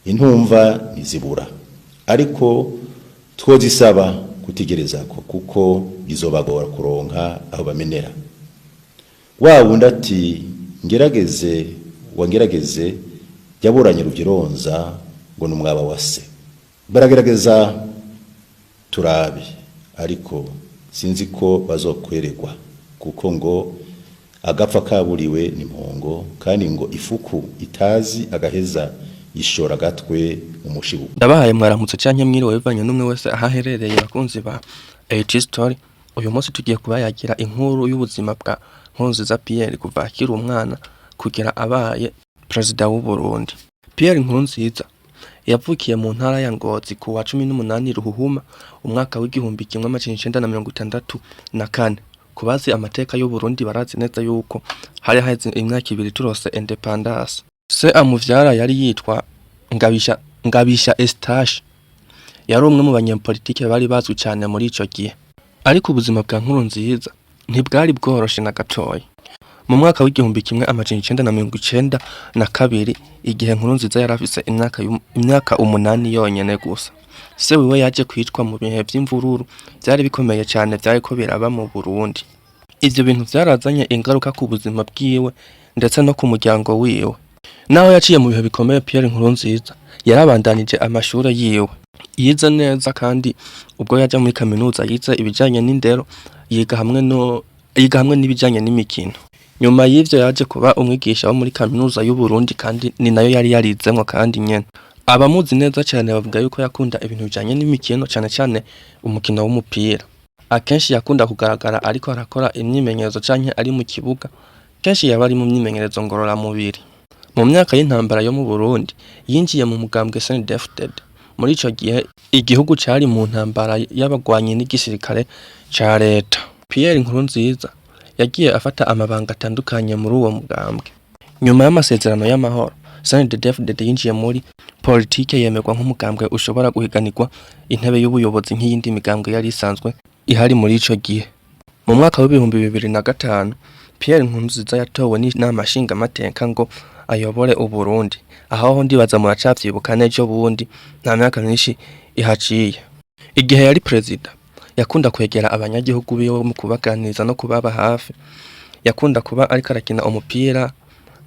Intumva ntizibura, ariko twozisaba kutigerezako kuko bizobagora kuronka aho bamenera. Wa wundi ati ngerageze wangerageze yaburanye ruvyironza ngo numwaba wa se. Baragerageza turabe, ariko sinzi ko bazokweregwa kuko ngo agapfa kaburiwe ni mpongo, kandi ngo ifuku itazi agaheza ishora agatwe mu mushibuko. Ndabahaye mwaramutse canke mwiriwe bivanye n'umwe wese aho aherereye, bakunzi ba AG Story. Uyu munsi tugiye kubayagira inkuru y'ubuzima bwa Nkurunziza Pierre kuva akiri umwana kugera abaye perezida w'u Burundi. Pierre Nkurunziza yavukiye mu ntara ya Ngozi ku wa 18 Ruhuhuma umwaka w'1964. Ku bazi amateka y'u Burundi barazi neza yuko hari haheze imyaka 2 turose indépendance. Se amuvyara yari yitwa Ngabisha Eustache, yari umwe mu banyepolitike bari bazwi cane muri ico gihe. Ariko ubuzima bwa Nkurunziza ntibwari bworoshe na gatoya. Mu mwaka w'1992, igihe Nkurunziza yari afise imyaka 8 yonyene gusa, se wiwe yaje kwicwa mu bihe vy'imvururu vyari bikomeye cane vyariko biraba mu Burundi. Ivyo bintu vyarazanye ingaruka ku buzima bwiwe ndetse no ku muryango wiwe. Naho yaciye mu bihe bikomeye, Pierre Nkurunziza yarabandanije amashure yiwe, yize neza, kandi ubwo yaja muri kaminuza yize ibijanye n'indero, yiga hamwe n'ibijanye n'imikino. Nyuma y'ivyo yaje kuba umwigisha wo muri kaminuza y'u Burundi, kandi ni nayo yari yarizemwo. Kandi nyene abamuzi neza cane bavuga yuko yakunda ibintu bijanye n'imikino, cane cane umukino w'umupira. Akenshi yakunda kugaragara ariko arakora imyimenyerezo canke ari mu kibuga, kenshi yaba ari mu myimenyerezo ngororamubiri. Mu myaka y'intambara yo mu Burundi yinjiye mu mugambwe CNDD-FDD. Muri ico gihe igihugu cari mu ntambara y'abagwanyi n'igisirikare ca leta. Pierre Nkurunziza yagiye afata amabanga atandukanye muri uwo mugambwe. Nyuma y'amasezerano y'amahoro, CNDD-FDD yinjiye muri politike, yemerwa nk'umugambwe ushobora guhiganirwa intebe y'ubuyobozi nk'iyindi migambwe yari isanzwe ihari muri ico gihe. Mu mwaka w'2005, Pierre Nkurunziza yatowe n'inama nshingamateka ngo ayobore Uburundi. Aho ho ndibaza muracavyibuka n'ejo bundi, nta myaka myinshi ihaciye. Igihe yari perezida yakunda kwegera abanyagihugu biwe mu kubaganiriza no kubaba hafi. Yakunda kuba ariko arakina umupira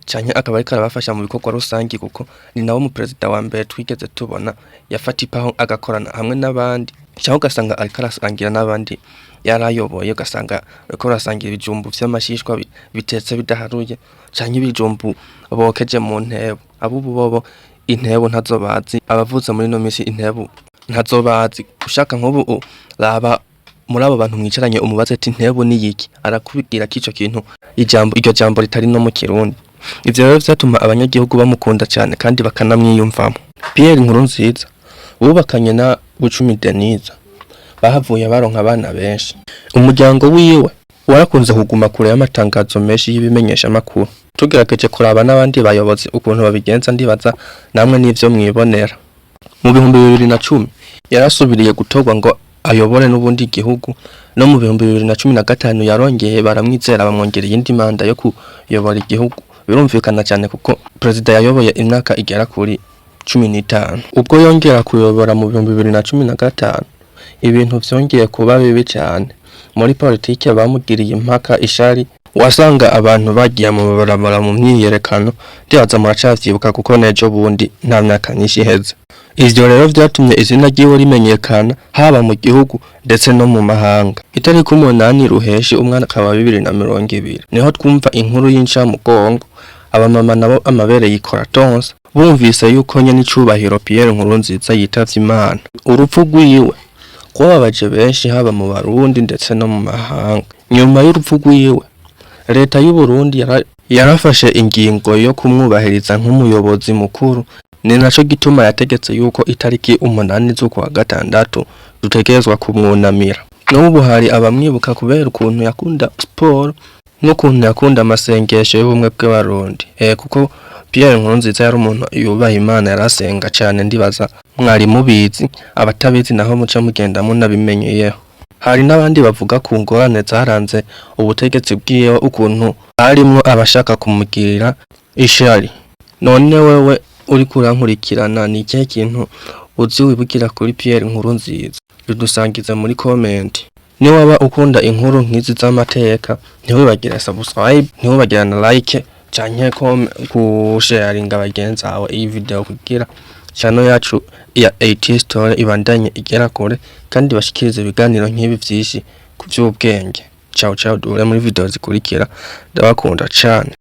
canke akaba ariko arabafasha mu bikorwa rusangi, kuko ni nawe mu perezida wa mbere twigeze tubona yafata ipaho agakorana hamwe n'abandi, canke ugasanga ariko arasangira n'abandi yarayoboye, ugasanga bariko barasangira ibijumbu vy'amashishwa bitetse bidaharuye, canke ibijumbu bokeje mu ntebo. Abubu bobo intebo ntazo bazi, abavutse muri ino misi intebo ntazo bazi. Ushaka nk'ubu raba muri abo bantu mwicaranye umubaze ati intebo ni yiki, arakubwira ko ico kintu ijambo iryo jambo ritari no mu Kirundi. Ivyo rero vyatuma abanyagihugu bamukunda cane kandi bakanamwiyumvamo. Pierre Nkurunziza bubakanye na Bucumi Denise, bahavuye baronka abana benshi. Umuryango wiwe warakunze kuguma kure y'amatangazo menshi y'ibimenyeshamakuru. Tugerageje kuraba n'abandi bayobozi ukuntu babigenza, ndibaza namwe n'ivyo mwibonera. Mu 2010 yarasubiriye gutorwa ngo ayobore n'ubundi igihugu, no mu 2015 yarongeye baramwizera, bamwongera iyindi manda yo kuyobora igihugu. Birumvikana cyane kuko perezida yayoboye imyaka igera kuri 15. Ubwo yongera kuyobora mu 2015, ibintu vyongeye kuba bibi cyane muri politike. Bamugiriye impaka ishari, wasanga abantu bagiye mu mabarabara mu myiyerekano. Ndibaza muracavyibuka kuko n'ejo bundi nta myaka myinshi iheze. Ivyo rero vyatumye izina ryiwe rimenyekana haba mu gihugu ndetse no mu mahanga. Itariki 8 Ruheshi umwaka wa 2020 niho twumva inkuru y'incamugongo. Abamama nabo amabere yikora tonsa bumvise yuko nyene icubahiro Pierre Nkurunziza yitavye Imana. Urupfu rwiwe rwababaje benshi, haba mu Barundi ndetse no mu mahanga. Nyuma y'urupfu rwiwe, leta y'u Burundi yarafashe ingingo yo kumwubahiriza nk'umuyobozi mukuru. Ni naco gituma yategetse yuko itariki 8 z'ukwa gatandatu dutegerezwa kumwunamira. N'ubu hari abamwibuka kubera ukuntu yakunda siporo n'ukuntu yakunda amasengesho y'ubumwe bw'Abarundi. Kuko Pierre Nkurunziza yari umuntu yubaha Imana, yarasenga cane, ndibaza mwari mubizi, abatabizi naho muca mugenda munabimenyeyeho. Hari n'abandi bavuga ku ngorane zaranze ubutegetsi bwiwe, ukuntu harimwo abashaka kumugirira ishari. None wewe Uriko urankurikirana, ni ikihe kintu uzi wibukira kuri Pierre Nkurunziza? Bidusangize muri comment. Niwaba ukunda inkuru nk'izi z'amateka, ntiwibagire subscribe, ntiwibagire na like canke gusharinga bagenzi bawe iyi video kugira channel yacu ya AT Story ibandanye igera kure kandi bashikirize ibiganiro nk'ibi vyinshi ku vy'ubwenge. Ciao ciao, duhure muri video zikurikira, ndabakunda cane.